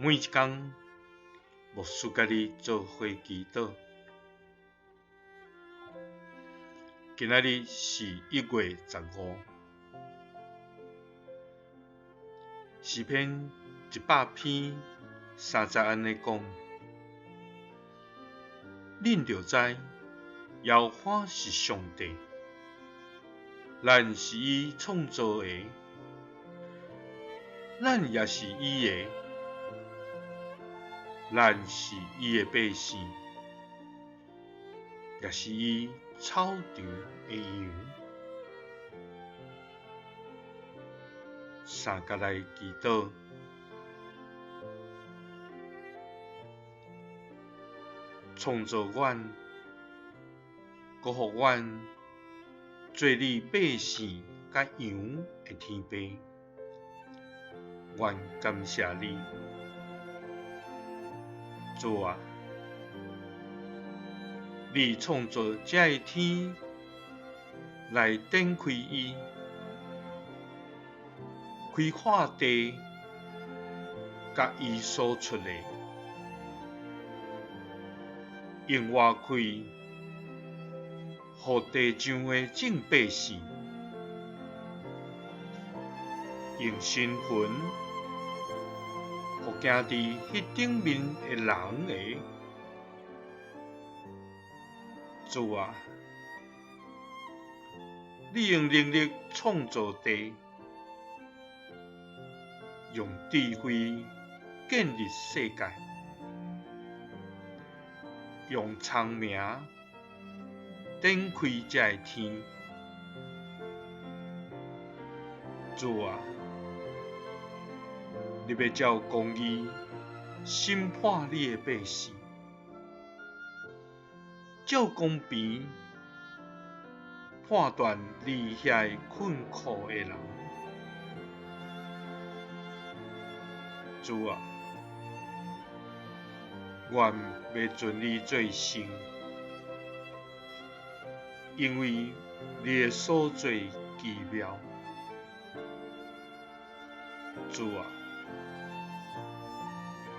每一工，牧師佮你做伙祈禱。今仔日是1月15，詩篇100篇3節按呢講：恁著知，耶和華是上帝，咱是伊創造的，咱也是伊的，咱是伊的百姓，也是伊草場的羊。三角來祈禱，創造阮，閣予阮做你百姓佮羊的天父，阮感謝你，主啊，你創造這个天來展開伊，開化地，佮伊所出的，用活氣，予地上的眾百姓，用神魂，予行佇彼頂面的人的。主啊，你用能力創造地，用智慧建立世界，用聰明展開這个天。主啊，你欲照公義審判你的百姓，照公平判斷你遐个困苦的人。主啊，阮欲尊你做聖，因為你的所作奇妙。主啊，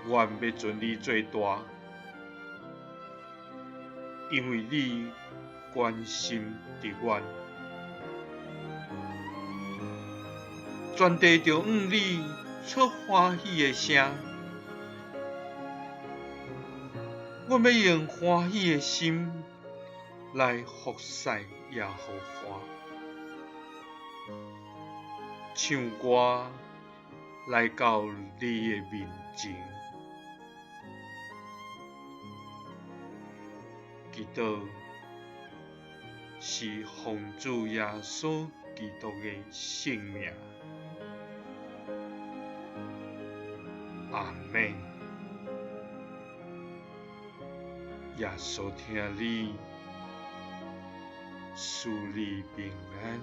阮欲尊你做大，因為你關心著阮。全地著向你出歡喜的聲，阮欲用歡喜的心來服侍耶和華，唱歌來到你的面前，祈禱是奉主耶穌基督的聖名。阿們。耶穌疼你，賜你平安。